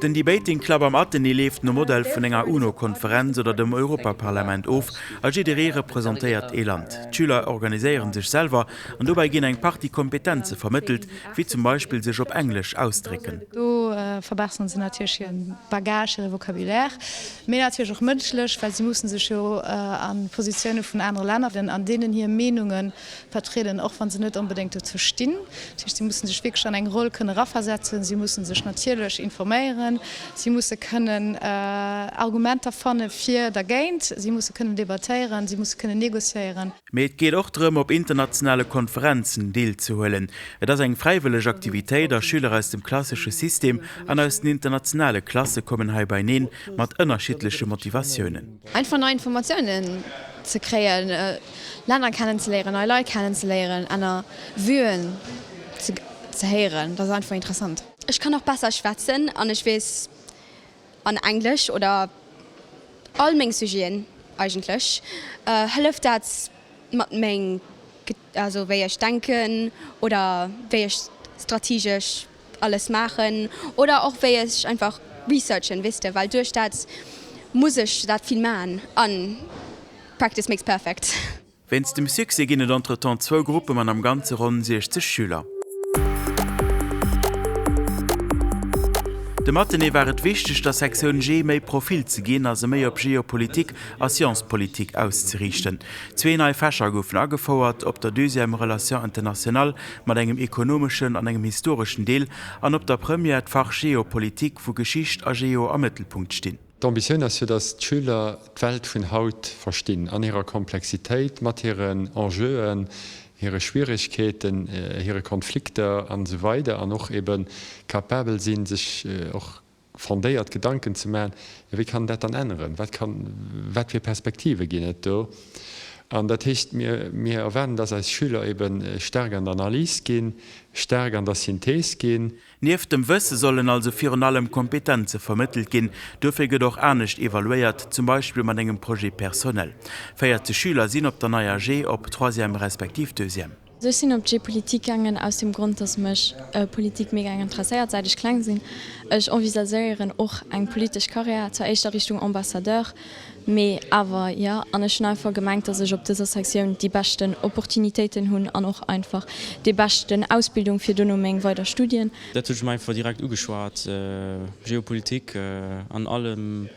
Den Debating Club am Athenée leeft nom Modell vun enger UNO-Konferenz oder dem Europaparlament of a jidderee representéiert ee Land. D'Schüler organiséiere sech selwer an dobäi ginn eng Partie Kompetenze vermëttelt, wéi zum Beispill sech op Englesch ausdrécken. Do verbesseren se natierlech hire Bagage, hire Vocabulaire, mee natierlech och mënschlech, well si musse sech jo a Positioune vun anere Länner, an deenen hir Meenunge vertrieden, och wa se net onbedéngt dozou stinn. Dat heescht, si musse sech wierklech an eng Roll kënne eraversetzen, si musse sech natierlech informéieren, si musse kënnen Argumenter fanne fir, dergéint, si musse kënnen debattéieren, si musse kënnen négociéieren. Mee et geet och drëm, op internationale Konferenzen deelzehuelen. Et ass eng fräiwëlleg Aktivitéit a Schüler aus dem klassesche System an aus den internationale Klasse kommen hei beineen, mat ënnerschiddleche Motivatiounen. Einfach nei Informatiounen ze kréien, Länner kennenzeléieren, nei Leit kennenzeléieren, aner Vuen ze héieren, dat ass einfach interessant. Ech kann och besser schwätzen an ech weess an Englesch oder all meng Sujeten eigentlech hëlleft dat mat meng, also wéi ech denken oder wéi ech strategesch alles maachen oder och wéi ech einfach researchen, weess de, well duerch dat muss ech dat vill maachen an practice makes perfect. Wéinst dem Succès ginn et entretemps zwou Gruppe mat am Ganze ronn 60 Schüler. Dem Athenée war et wichteg, der Sektioun G méi Profil ze ginn a se méi op Geopolitik a Sciences politiques auszeriichten. Zwee nei Fächer goufen agefouert, op der Deuxième Relations internationales mat engem ekonomeschen an engem historeschen Deel an op der Première d'Fach Geopolitik, wou Geschicht a Geo am Mëttelpunkt stinn. D'Ambitioun ass jo, datt d'Schüler d'Welt vun haut verstinn, an hirer Komplexitéit, mat hiren Enjeuen, hire Schwieregkeeten, hire Konflikter an esou weider an och ebe capabel sinn, sech och fondéiert Gedanken ze maachen, jo wéi kann een dat dann änneren, wat kann, wat fir Perspektive ginn et do? An dat heescht, mir, mir erwaarden, datt eis Schüler ebe staark an der Analys ginn, staark an der Synthees ginn. Nieft dem Wësse sollen also virun allem Kompetenze vermëttelt ginn. Dofir gëtt och anescht evaluéiert, zum Beispill mat engem Projet personnel. 40 Schüler sinn op der neier G, op Troisième respektiv Deuxième. Ech sinn op G-Politik gaangen aus dem Grond, dass mech Politik mega interesséiert säit ech kleng sinn. Ech envisagéieren och eng politesch Carrière, zwar éischter Richtung Ambassadeur, Mee awer jo, an ech hunn einfach gemengt, dass ech op dëser Sektioun déi beschten Opportunitéiten hunn an och einfach déi beschten Ausbildung fir dono meng weider Studien. Dat huet mech einfach direkt ugeschwat, Geopolitik an allem,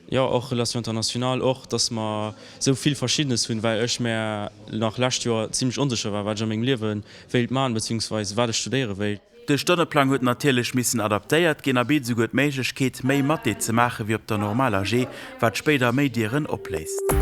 jo och Relations internationales, och dass mer esou vill Verschiddenes hunn, well ech mär nach lescht Joer zimlech onsécher war, wat ech a mengem Liewe wéilt maachen, beziehungsweise wat ech studéiere wéilt. De Stonneplang huet natierlech missen adaptéiert ginn a bitt esouguer d'Méiglechkeet, méi Mathé ze maache wéi op der normaler G, wat spéider méi Dieren opléisst.